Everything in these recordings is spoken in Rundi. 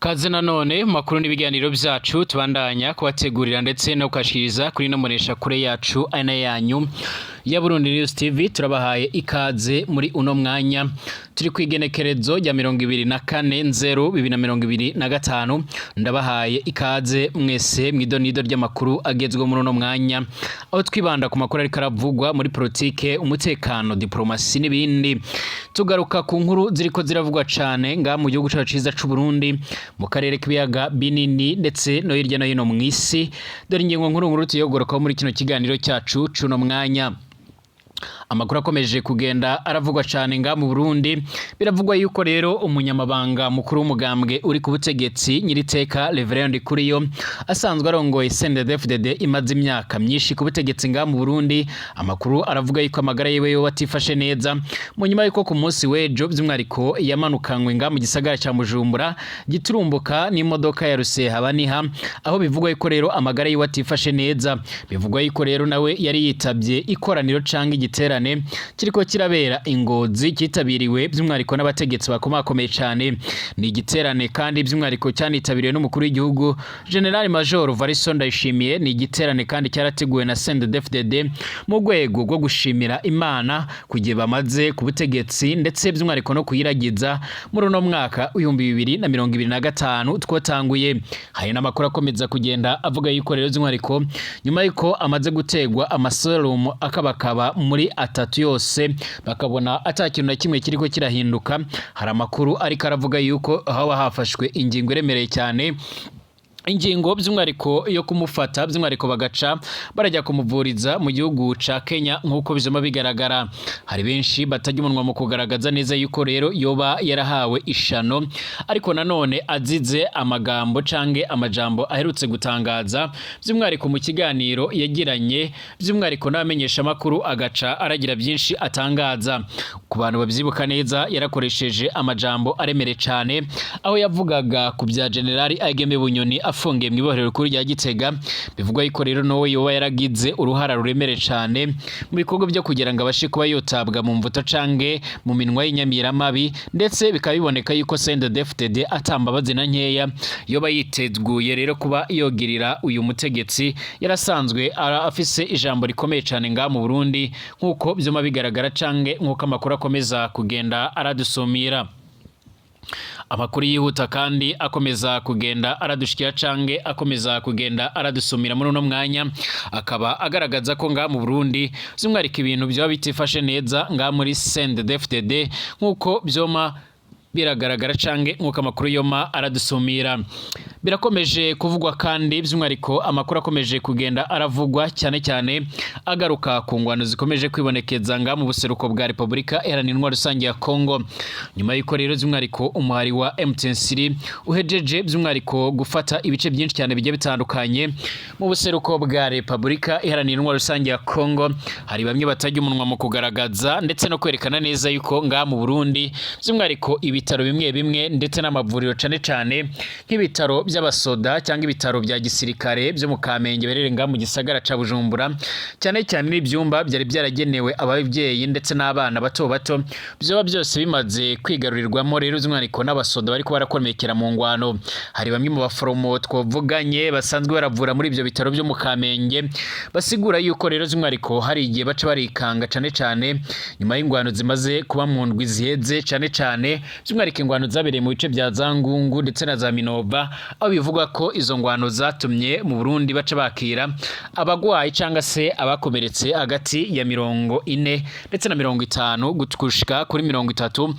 Kaze nanone mu makuru n'ibiganiro byacu tubandanya kubategurira ndetse no kukashikiriza kuri no muresha kure yacu ari nayo yanyu ya Burundi News TV. Turabahaye ikaze muri uno mwanya. Turi ku igenekerezo rya 24.0.2025. Ndabahaye ikaze mwese mw'idonido ry'amakuru agezweho muri uno mwanya, aho twibanda ku makuru ariko aravugwa muri politike, umutekano, diplomasi n'ibindi. Tugaruka ku nkuru ziriko ziravugwa cane ngaha mu gihugu cacu ciza c'u Burundi, mu karere k'ibiyaga binini, ndetse no hirya no hino mw'isi. Dore ingingo nkuru nkuru tuyogorokaho muri kino kiganiro cyacu c'uno mwanya. Amakuru akomeje kugenda aravugwa cyane nga mu Burundi, biravugwa yuko rero umunyamabanga mukuru w'umugambwe uri ku butegetsi, nyiriteka Reverend Ndikuriyo, asanzwe arongoye CNDD-FDD imaze imyaka myinshi ku butegetsi nga mu Burundi, amakuru aravuga yuko amagara yiwe yoba atifashe neza, mu nyuma yuko ku munsi w'ejo by'umwihariko yamanukanywe nga mu gisagara ca Bujumbura giturumbuka n'imodoka ya Rusehabaniha, aho bivugwa yuko rero amagara yiwe atifashe neza. Bivugwa yuko rero nawe yari yitabye ikoraniro canke igiterane kiriko kirabera ingozi, cyitabiriwe by'umwihariko n'abategetsi bakomakomeye cyane. Ni igiterane kandi by'umwihariko cyanitabiriwe n'umukuru w'igihugu, General Major Variso Ndayishimiye. Ni igiterane kandi cyarateguwe na CNDD-FDD mu rwego rwo gushimira Imana ku gihe bamaze ku butegetsi, ndetse by'umwihariko no kuyiragiza muri uno mwaka 2025 twatanguye. Hari n'amakuru akomeza kugenda avuga yuko rero by'umwihariko nyuma yuko amaze gutegwa amaserumu akabakaba muri atatu yose, bakabona ata kintu na kimwe kiriko kirahinduka, hari amakuru ariko aravuga yuko haba hafashwe ingingo iremereye cyane, ingingo by'umwihariko yo kumufata, by'umwihariko bagaca barajya kumuvuriza mu gihugu ca Kenya. Nk'uko bizoma bigaragara, hari benshi batajya umunwa mu kugaragaza neza yuko rero yoba yarahawe ishano, ariko nanone azize amagambo canke amajambo aherutse gutangaza, by'umwihariko mu kiganiro yagiranye by'umwihariko n'abamenyeshamakuru, agaca aragira byinshi atangaza. Ku bantu babyibuka neza, yarakoresheje amajambo aremereye cane, aho yavugaga ku bya General Ageme Bunyoni afungiye mu ibohero rikuru rya Gitega. Bivugwa yuko rero nowe yoba yaragize uruhara ruremereye cane mu bikorwa byo kugira ngo abashe kuba yotabwa mu mvuto canke mu minwa y'inyamiramabi, ndetse bikaba biboneka yuko CNDD-FDD atambabazi na nkeya yoba yiteguye rero kuba yogirira uyu mutegetsi yarasanzwe afise ijambo rikomeye cane ngaha mu Burundi, nk'uko vyuma bigaragara canke nk'uko amakuru akomeza kugenda aradusumira. Amakuru yihuta kandi akomeza kugenda aradushikira canke akomeza kugenda aradusumira muri uno mwanya akaba agaragaza ko ngaha mu Burundi by'umwihariko ibintu byaba bitifashe neza ngaha muri CNDD-FDD, nk'uko vyoma biragaragara canke nk'uko amakuru yoma aradusumira. Birakomeje kuvugwa kandi by'umwihariko amakuru akomeje kugenda aravugwa cyane cyane agaruka ku ngwano zikomeje kwibonekeza nga mu buseruko bwa Repubulika Iharanira Intwaro Rusange ya Kongo, nyuma y'uko rero by'umwihariko umuhari wa M23 uhejeje by'umwihariko gufata ibice byinshi cyane bigiye bitandukanye mu buseruko bwa Repubulika Iharanira Intwaro Rusange ya Kongo. Hari bamwe batajya umunwa mu kugaragaza ndetse no kwerekana neza yuko nga mu Burundi by'umwihariko ibitaro bimwe bimwe ndetse n'amavuriro, cane cane nk'ibitaro by'abasoda cyangwa ibitaro bya gisirikare byo mu Kamenge berere ngaha mu gisagara ca Bujumbura, cyane cyane n'ibyumba byari byaragenewe ababyeyi ndetse n'abana bato bato, byoba byose bimaze kwigarurirwamo rero by'umwihariko n'abasoda bariko barakomekera mu ngwano. Hari bamwe mu baforomo twavuganye basanzwe baravura muri ibyo bitaro byo mu Kamenge, basigura yuko rero by'umwihariko hari igihe baca barikanga, cane cane nyuma y'ingwano zimaze kuba mu ndwi ziheze, cane cane by'umwihariko ingwano zabereye mu bice bya za Ngungu ndetse na za Minova, aho bivugwa ko izo ngwano zatumye mu Burundi baca bakira abagwayi cyangwa se abakomeretse hagati ya 40 ndetse na 50 gushika kuri 30,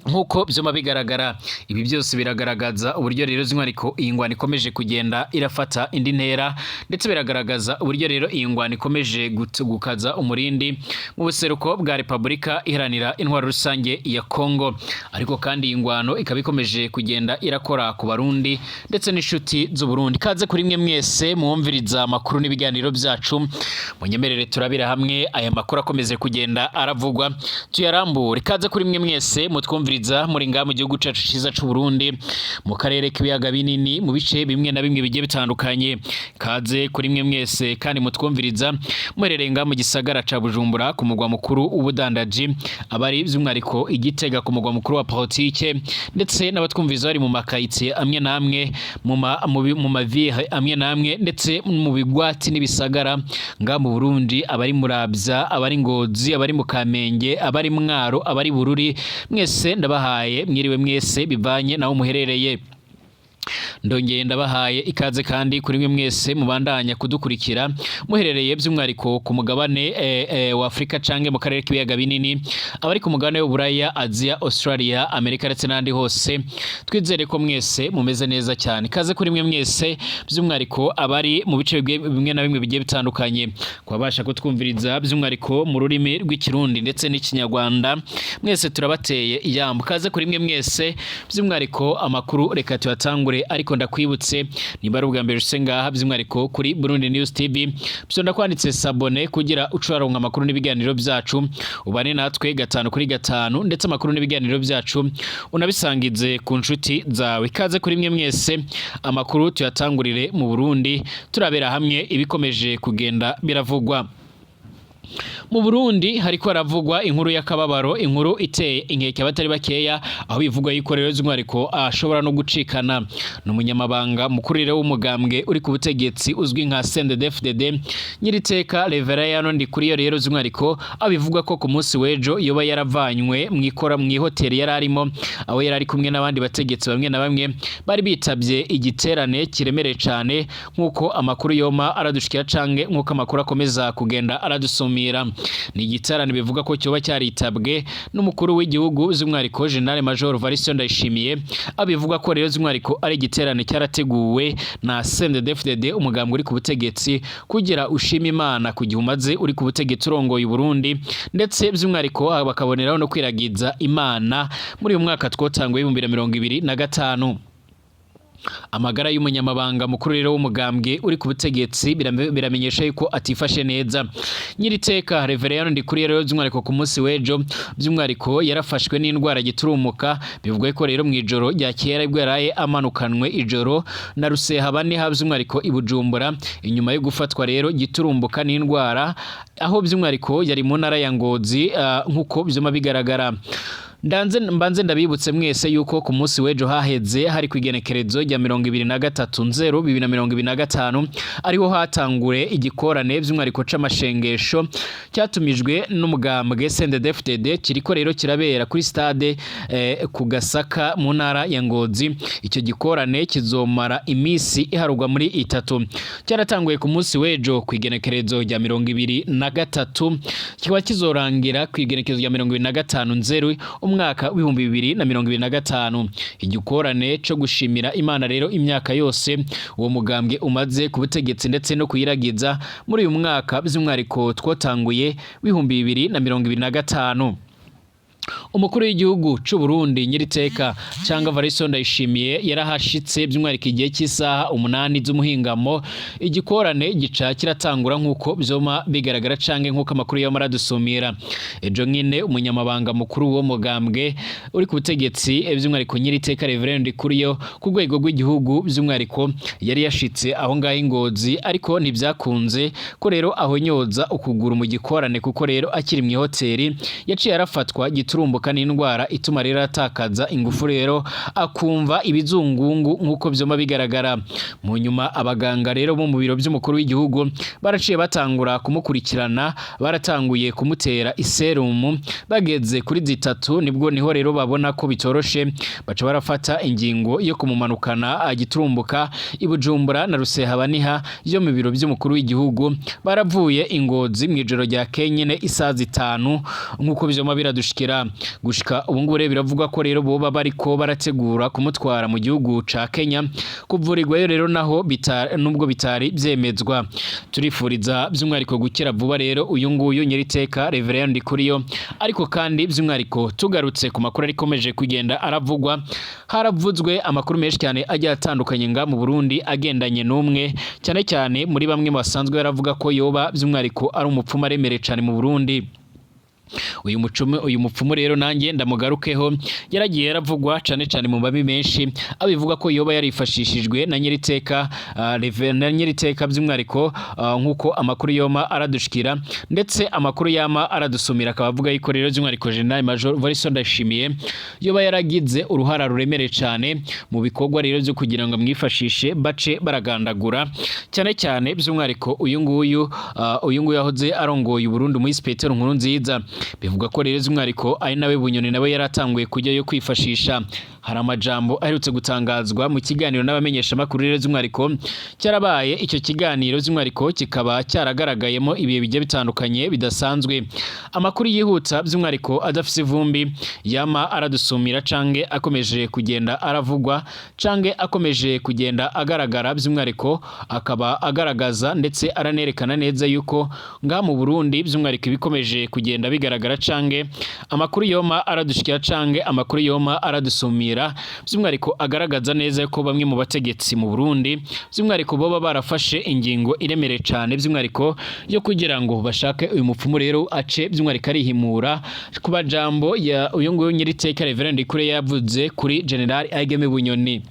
nk'uko vyuma bigaragara. Ibi byose biragaragaza uburyo rero by'umwihariko iyi ngwano ikomeje kugenda irafata indi ntera, ndetse biragaragaza uburyo rero iyi ngwano ikomeje gukaza umurindi mu buseruko bwa Repubulika Iharanira Intwaro Rusange ya Kongo. Ariko kandi iyi ngwano ikaba ikomeje kugenda irakora ku Barundi ndetse n'inshuti z'u Burundi. Kaze kuri mwe mwese mwumviriza amakuru n'ibiganiro byacu. Munyemerere turabira hamwe aya makuru akomeje kugenda aravugwa, tuyarambure. Kaze kuri mwe mwese mutwumviriza. Abatwumviriza muri ngaha mu gihugu cacu ciza c'u Burundi, mu karere k'ibiyaga binini, mu bice bimwe na bimwe bigiye bitandukanye. Kaze kuri mwe mwese kandi mutwumviriza muherereye ngaha mu gisagara ca Bujumbura, ku mugwa mukuru w'ubudandaji, abari by'umwihariko Igitega ku mugwa mukuru wa politike, ndetse n'abatwumviriza bari mu makaritsiye amwe n'amwe, mu mavire amwe n'amwe, ndetse mu bigwati n'ibisagara ngaha mu Burundi, abari Muramvya, abari Ngozi, abari mu Kamenge, abari Mwaro, abari Bururi, mwese ndabahaye mwiriwe mwese bivanye naho muherereye. Ndongeye ndabahaye ikaze kandi kuri mwe mwese mubandanya kudukurikira muherereye by'umwihariko ku mugabane wa Afrika canke mu karere k'ibiyaga binini, abari ku mugabane w'Uburaya, Aziya, Australia, Amerika ndetse n'ahandi hose. Twizere ko mwese mumeze neza cyane. Ikaze kuri mwe mwese by'umwihariko abari mu bice bimwe na bimwe bigiye bitandukanye, kubabasha kutwumviriza by'umwihariko mu rurimi rw'Ikirundi ndetse n'Ikinyarwanda, mwese turabateye iyambo. Kaze kuri mwe mwese by'umwihariko. Amakuru reka tuyatangure, ariko ndakwibutse, niba ari ubwa mbere use ngaha by'umwihariko kuri Burundi News TV, byo ndakwanditse s'abonner kugira uce uraronka amakuru n'ibiganiro byacu, ubane natwe gatanu kuri gatanu, ndetse amakuru n'ibiganiro byacu unabisangize ku nshuti zawe. Ikaze kuri mwe mwese. Amakuru tuyatangurire mu Burundi, turabera hamwe ibikomeje kugenda biravugwa mu Burundi. Hariko haravugwa inkuru y'akababaro, inkuru iteye inkeke abatari bakeya, aho bivugwa yuko rero by'umwihariko ashobora no gucikana. Ni umunyamabanga mukuru rero w'umugambwe uri ku butegetsi uzwi nka CNDD-FDD, Nyiriteka Reverien Ndikuriyo rero by'umwihariko, aho bivugwa ko ku munsi w'ejo yoba yaravanywe mu ikora mu ihoteli yari arimo, aho yari ari kumwe n'abandi bategetsi bamwe na bamwe bari bitabye igiterane kiremereye cane, nk'uko amakuru yoma aradushikira canke nk'uko amakuru akomeza kugenda aradusumira. Ni igitarane bivuga ko cyoba cyaritabwe n'umukuru w'igihugu, by'umwihariko General Major Evariste Ndayishimiye, abivuga ko rero by'umwihariko ari igiterane cyarateguwe na CNDD-FDD, umugambwe uri ku butegetsi, kugira ushima Imana ku gihe umaze uri ku butegetsi urongoye Burundi, ndetse by'umwihariko bakaboneraho no kwiragiza Imana muri uyu mwaka twotanguye 2025. Amagara y'umunyamabanga mukuru rero w'umugambwe uri ku butegetsi biramenyesha yuko atifashe neza. Nyiriteka Reverien Ndikuriyo rero by'umwihariko ku munsi w'ejo by'umwihariko yarafashwe n'indwara giturumuka. Bivugwa ko rero mu ijoro rya kera bwo yaraye amanukanwe ijoro na Rusehabane by'umwihariko i Bujumbura, inyuma yo gufatwa rero giturumbuka n'indwara, aho by'umwihariko yari mu ntara ya Ngozi, nk'uko vyuma bigaragara. Ndanze mbanze ndabibutse mwese yuko ku munsi w'ejo haheze, hari ku igenekerezo rya 23/0/2025, ariho hatangure igikorane by'umwihariko c'amashengesho cyatumijwe n'umugambwe CNDD-FDD, kiriko rero kirabera kuri stade ku Gasaka mu ntara ya Ngozi. Icyo gikorane kizomara imisi iharugwa muri itatu. Cyaratanguye ku munsi w'ejo ku igenekerezo rya 23, kikaba kizorangira ku igenekerezo rya 25/0 umwaka w'2025. Igikorane co gushimira Imana rero imyaka yose uwo mugambwe umaze ku butegetsi, ndetse no kuyiragiza muri uyu mwaka by'umwihariko twotanguye w'2025. Umukuru w'igihugu c'u Burundi, Nyiriteka cyangwa Evariste Ndayishimiye, yarahashitse by'umwihariko igihe cy'isaha 8 z'umuhingamo. Igikorane gica kiratangura nk'uko vyoma bigaragara canke nk'uko amakuru yoma aradusumira. Ejo nyine umunyamabanga mukuru wo mugambwe uri ku butegetsi, by'umwihariko Nyiriteka Reverien Ndikuriyo, ku rwego rw'igihugu, by'umwihariko yari yashitse aho ngaho i Ngozi, ariko ntibyakunze ko rero ahonyoza ukuguru mu gikorane, kuko rero akiri mu ihoteli yaciye arafatwa giturumbuka n'indwara ituma rero atakaza ingufu, rero akumva ibizungungu nk'uko vyoma bigaragara. Mu nyuma abaganga rero bo mu biro by'umukuru w'igihugu baraciye batangura kumukurikirana, baratanguye kumutera iserumu. Bageze kuri zitatu nibwo niho rero babona ko bitoroshe, baca barafata ingingo yo kumumanukana agiturumbuka i Bujumbura na Rusehabaniha yo mu biro by'umukuru w'igihugu. Baravuye i Ngozi mu ijoro rya kenyene isaha 5 nk'uko vyoma biradushikira. Gushika ubu ngubu rero biravugwa ko rero boba bariko barategura kumutwara mu gihugu ca Kenya kuvurirwayo rero, naho nubwo bitari vyemezwa. Turifuriza by'umwihariko gukira vuba rero uyu nguyu Nyiriteka Reverien Ndikuriyo. Ariko kandi by'umwihariko tugarutse ku makuru arikomeje kugenda aravugwa, haravuzwe amakuru menshi cyane agiye atandukanye nga mu Burundi agendanye n'umwe cyane cyane muri bamwe basanzwe baravuga ko yoba by'umwihariko ari umupfumu aremereye cyane mu Burundi. Uyu mucumu, uyu mupfumu rero nanjye ndamugarukeho, yaragiye yaravugwa cane cane mu mabi menshi, abivuga ko yoba yarifashishijwe na nyiriteka na nyiriteka by'umwihariko, nk'uko amakuru yoma aradushikira ndetse amakuru yama aradusumira, akaba avuga yuko rero by'umwihariko General Major Evariste Ndayishimiye yoba yaragize uruhara ruremereye cane mu bikorwa rero byo kugira ngo amwifashishe bace baragandagura cyane cyane by'umwihariko uyu nguyu yahoze arongoye Burundi muri Petero Nkurunziza. Bivuga ko rero by'umwihariko ari nawe Bunyoni nawe yaratanguye kujyayo kwifashisha. Hari amajambo aherutse gutangazwa mu kiganiro n'abamenyeshamakuru rero by'umwihariko cyarabaye. Icyo kiganiro by'umwihariko kikaba cyaragaragayemo ibihe bigiye bitandukanye bidasanzwe. Amakuru yihuta by'umwihariko adafise ivumbi yama aradusumira cange akomeje kugenda aravugwa cange akomeje kugenda agaragara, by'umwihariko akaba agaragaza ndetse aranerekana neza yuko ngaha mu Burundi by'umwihariko ibikomeje kugenda bigaragara cange amakuru yoma aradushikira cange amakuru yoma aradusumira, by'umwihariko agaragaza neza ko bamwe mu bategetsi mu Burundi by'umwihariko boba barafashe ingingo iremereye cane by'umwihariko yo kugira ngo bashake uyu mupfumu rero ace by'umwihariko arihimura ku majambo ya uyu nguyu nyiriteka Reverend Kure yavuze kuri General Aigeme Bunyoni.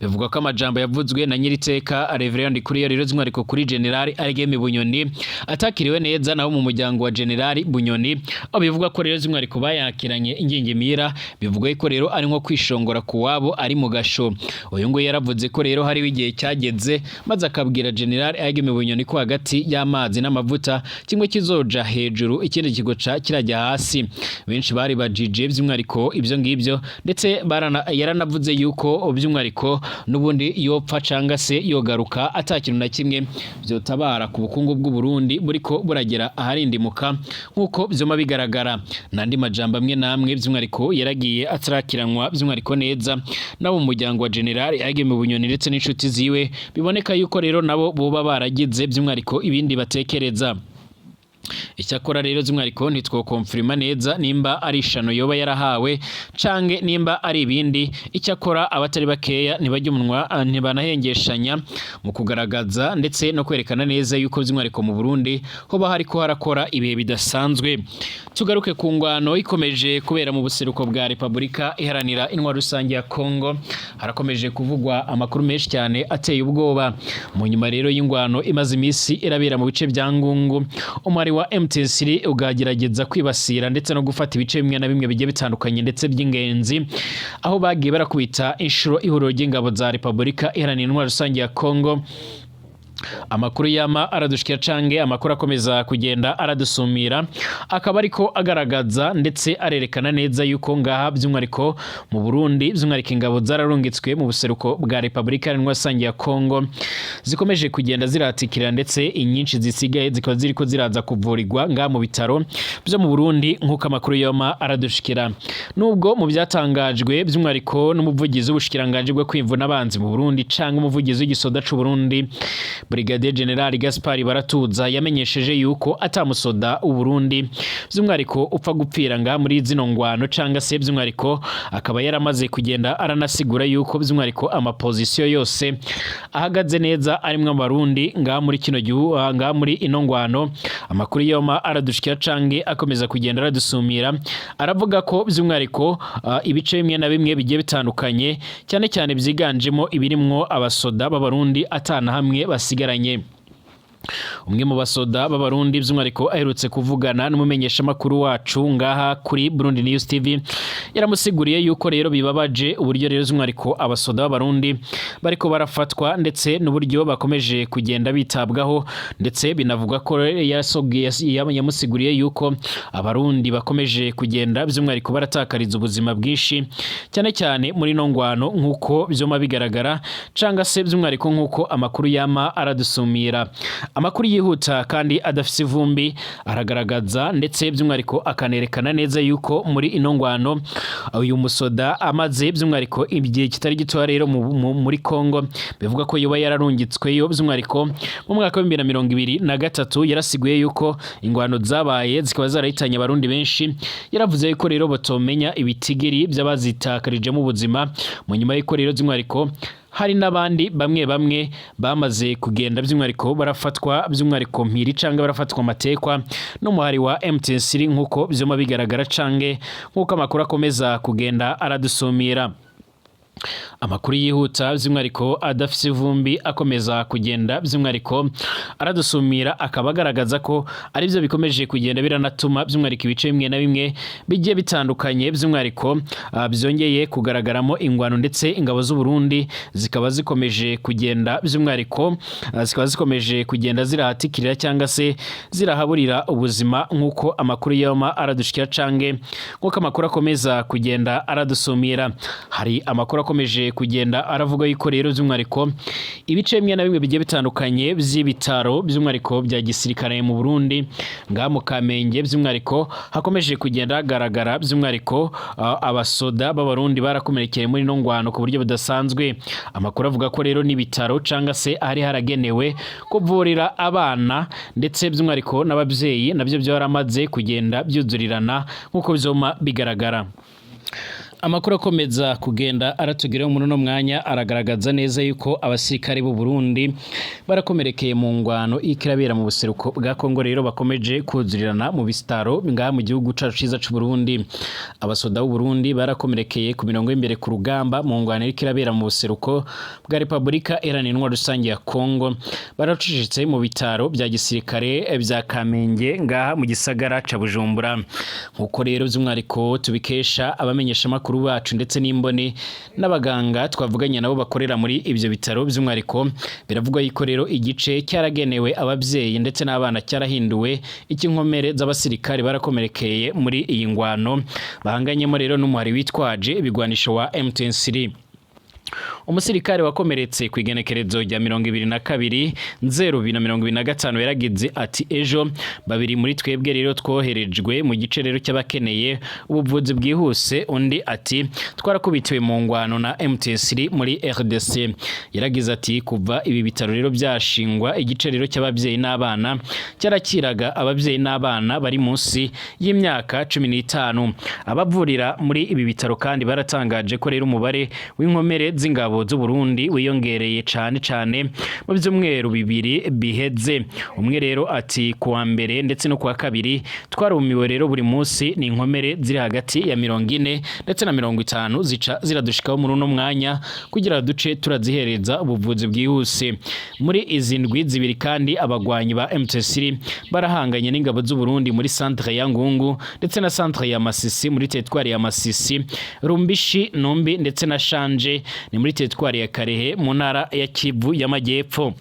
Bivugwa ko amajambo yavuzwe na nyiriteka Reverend Kuriyo rero by'umwihariko kuri General Aigeme Bunyoni atakiriwe neza nabo mu muryango wa General Bunyoni, aho bivugwa ko rero by'umwihariko bayakiranye ingingimira. Bivugwa ko rero ari nko kwishongora ku wabo ari mu gasho. Uyu nguyu yaravuze ko rero hariho igihe cyageze maze akabwira General Aigeme Bunyoni ko hagati y'amazi n'amavuta kimwe kizoja hejuru, ikindi kigoca kirajya hasi. Benshi bari bajije by'umwihariko ibyo ngibyo, ndetse yaranavuze yuko by'umwihariko n'ubundi yopfa canga se yogaruka ata kintu na kimwe byotabara ku bukungu bw'u Burundi buriko buragera aharindimuka nk'uko vyoma bigaragara. N'andi majambo amwe namwe by'umwihariko yaragiye atarakiranwa by'umwihariko neza nabo mu muryango wa General Aigeme Bunyoni ndetse n'inshuti ziwe, biboneka yuko rero nabo boba baragize by'umwihariko ibindi batekereza. Icyakora rero by'umwihariko ntitwokonfirima neza nimba ari ishano yoba yarahawe canke nimba ari ibindi. Icyakora abatari bakeya ntibajya umunwa, ntibanahengeshanya mu kugaragaza ndetse no kwerekana neza yuko by'umwihariko mu Burundi hoba hariko harakora ibihe bidasanzwe. Tugaruke ku ngwano ikomeje kubera mu buseruko bwa Repubulika Iharanira Intwaro Rusange ya Kongo. Harakomeje kuvugwa amakuru menshi cyane ateye ubwoba mu nyuma rero y'ingwano imaze iminsi irabera mu bice bya Ngungu. Umwari wa M23 ugagerageza kwibasira ndetse no gufata ibice bimwe na bimwe bigiye bitandukanye ndetse by'ingenzi, aho bagiye barakubita inshuro ihuriro ry'ingabo za Repubulika Iharanira Intwaro Rusange ya Kongo. Amakuru yama aradushikira cange amakuru akomeza kugenda aradusumira akaba ariko agaragaza ndetse arerekana neza yuko ngaha by'umwihariko mu Burundi by'umwihariko ingabo zararungitswe mu buseruko bwa Repubulika Iharanira Rusange ya Kongo zikomeje kugenda ziratikira, ndetse inyinshi zisigaye zikaba ziriko ziraza kuvurirwa ngaha mu bitaro byo mu Burundi, nk'uko amakuru yama aradushikira. Nubwo mu byatangajwe by'umwihariko n'umuvugizi w'ubushikiranganji bwo kwivuna abanzi mu Burundi canke umuvugizi w'igisoda c'u Burundi, Brigadier General Gaspard Baratuza, yamenyesheje yuko atamusoda u Burundi by'umwihariko upfa gupfira nga muri zino ngwano, canga se by'umwihariko akaba yaramaze kugenda aranasigura yuko by'umwihariko amapozisiyo yose ahagaze neza arimwo abarundi ngaha muri kino gihugu, ngaha muri ino ngwano. Amakuru yoma aradushikira canke akomeza kugenda aradusumira aravuga ko by'umwihariko ibice bimwe na bimwe bigiye bitandukanye, cyane cyane byiganjemo ibirimwo abasoda b'abarundi, atana hamwe basigaranye. Umwe mu basoda b'abarundi by'umwihariko aherutse kuvugana n'umumenyeshamakuru wacu ngaha kuri Burundi News TV, yaramusiguriye yuko rero bibabaje uburyo rero by'umwihariko abasoda b'abarundi bariko barafatwa ndetse n'uburyo bakomeje kugenda bitabwaho, ndetse binavuga ko yamusiguriye yuko abarundi bakomeje kugenda by'umwihariko baratakariza ubuzima bwinshi, cyane cyane muri no ngwano, nk'uko vyoma bigaragara canga se by'umwihariko nk'uko amakuru yama aradusumira. Amakuru yihuta kandi adafise ivumbi aragaragaza ndetse by'umwihariko akanerekana neza yuko muri ino ngwano uyu musoda amaze by'umwihariko igihe kitari gito rero muri Kongo, bivuga ko yoba yararungitsweyo by'umwihariko mu mwaka wa 2023, yarasiguye yuko ingwano zabaye zikaba zarahitanye abarundi benshi. Yaravuze yuko rero batomenya ibitigiri by'abazitakarijemo ubuzima, mu nyuma y'uko rero by'umwihariko Hari n'abandi bamwe bamwe bamaze kugenda by'umwihariko barafatwa by'umwihariko mpiri canke barafatwa amatekwa n'umuhari wa M23, nk'uko vyoma bigaragara canke nk'uko amakuru akomeza kugenda aradusumira. Amakuru yihuta by'umwihariko adafise ivumbi akomeza kugenda by'umwihariko aradusumira, akaba agaragaza ko aribyo bikomeje kugenda biranatuma by'umwihariko ibice bimwe na bimwe bigiye bitandukanye by'umwihariko byongeye kugaragaramo ingwano, ndetse ingabo z'u Burundi zikaba zikomeje kugenda by'umwihariko zikaba zikomeje kugenda zirahatikirira cyangwa se zirahaburira ubuzima, nk'uko amakuru yoma aradushikira cange nk'uko amakuru akomeza kugenda aradusumira. Hari amakuru akomeje kugenda aravuga yuko rero by'umwihariko ibice bimwe na bimwe bigiye bitandukanye by'ibitaro by'umwihariko bya gisirikare mu Burundi, ngaha mu Kamenge by'umwihariko, hakomeje kugenda hagaragara by'umwihariko abasoda b'Abarundi barakomerekeye muri ino ngwano ku buryo budasanzwe. Amakuru avuga ko rero n'ibitaro cyangwa se ahari haragenewe kuvurira abana ndetse by'umwihariko n'ababyeyi nabyo byaramaze kugenda byuzurirana, nk'uko byoma bigaragara. Amakuru akomeza kugenda aratugeraho muri uno mwanya aragaragaza neza yuko abasirikare b'u Burundi barakomerekeye mu ngwano iriko irabera mu buseruko bwa Kongo rero bakomeje kuzurirana mu bitaro ngaha mu gihugu cacu ciza c'u Burundi. Abasoda b'u Burundi barakomerekeye ku mirongo y'imbere ku rugamba mu ngwano iriko irabera mu buseruko bwa Repubulika Iharanira Intwaro Rusange ya Kongo baracecetse mu bitaro bya gisirikare vya Kamenge ngaha mu gisagara ca Bujumbura, nkuko rero by'umwihariko tubikesha abamenyesha makuru bacu ndetse n'imbone n'abaganga twavuganye nabo bakorera muri ibyo bitaro. By'umwihariko biravugwa yuko rero igice cyaragenewe ababyeyi ndetse n'abana cyarahinduwe icy'inkomere z'abasirikare barakomerekeye muri iyi ngwano bahanganyemo rero n'umuhari witwaje ibigwanisho wa M23. Umusirikare wakomeretse ku igenekerezo rya 22/0 2025 yaragize ati: "Ejo babiri muri twebwe rero twoherejwe mu gice rero cy'abakeneye ubuvuzi bwihuse." Undi ati: "Twarakubitiwe mu ngwano na M23 muri RDC." Yaragize ati: "Kuva ibi bitaro rero byashingwa, igice rero cy'ababyeyi n'abana cyarakiraga ababyeyi n'abana bari munsi y'imyaka 15." Abavurira muri ibi bitaro kandi baratangaje ko rero umubare w'inkomere z'ingabo z'u Burundi wiyongereye cane cane mu byumweru 2 biheze. Umwe rero ati: "Kuwa mbere ndetse no kuwa kabiri twarumiwe rero, buri munsi ni inkomere ziri hagati ya 40 ndetse na 50 zica ziradushikaho muri uno mwanya kugira duce turazihereza ubuvuzi bwihuse." Muri izi ndwi 2 kandi abagwanyi ba M23 barahanganye n'ingabo z'u Burundi muri centre ya Ngungu ndetse na centre ya Masisi muri teritwari ya Masisi, Rumbishi, Numbi ndetse na Shanje ni muri teritwari ya Karehe mu ntara ya Kivu y'Amajyepfo.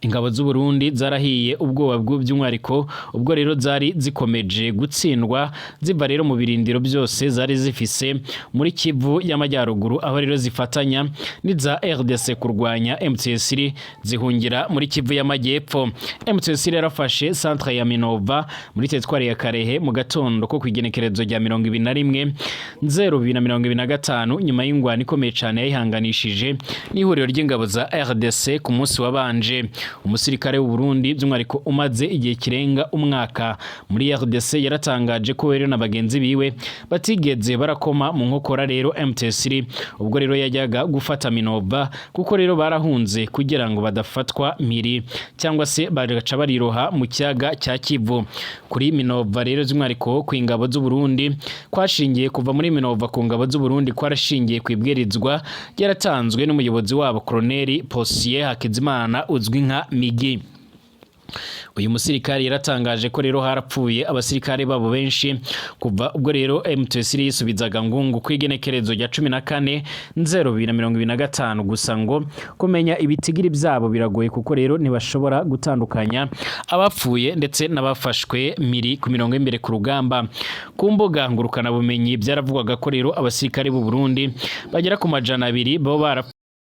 Ingabo z'u Burundi zarahiye ubwoba bw'by'umwihariko ubwo rero zari zikomeje gutsindwa ziva rero mu birindiro byose zari zifise muri Kivu y'Amajyaruguru, aho rero zifatanya n'iza RDC kurwanya M23, zihungira muri Kivu y'Amajyepfo. M23 yarafashe centre ya Minova muri teritwari ya Karehe mu gatondo ko kwigenekerezo rya 21/0 2025, nyuma y'ingwano ikomeye cyane yayihanganishije n'ihuriro ry'ingabo za RDC ku munsi wabanje. Umusirikare w'u Burundi by'umwihariko umaze igihe kirenga umwaka muri RDC yaratangaje ko rero na bagenzi biwe batigeze barakoma mu nkokora rero M23 ubwo rero yajyaga gufata Minova, kuko rero barahunze kugira ngo badafatwa mpiri cyangwa se bagaca bariroha mu kiyaga cya Kivu. Kuri Minova rero by'umwihariko ku ingabo z'u Burundi kwashingiye kuva muri Minova ku ngabo z'u Burundi kwarashingiye ku ibwirizwa ryaratanzwe n'umuyobozi wabo Colonel Posier Hakizimana uzwi nka Migi. Uyu musirikare yaratangaje ko rero harapfuye abasirikare babo benshi kuva ubwo rero M23 yisubizaga Ngungu ku igenekerezo rya 14/0 2025. Gusa ngo kumenya ibitigiri byabo biragoye, kuko rero ntibashobora gutandukanya abapfuye ndetse n'abafashwe miri ku mirongo y'imbere ku rugamba. Ku mbuga ngurukana bumenyi byaravugwaga ko rero abasirikare b'u Burundi bagera ku 200 bo barapfuye.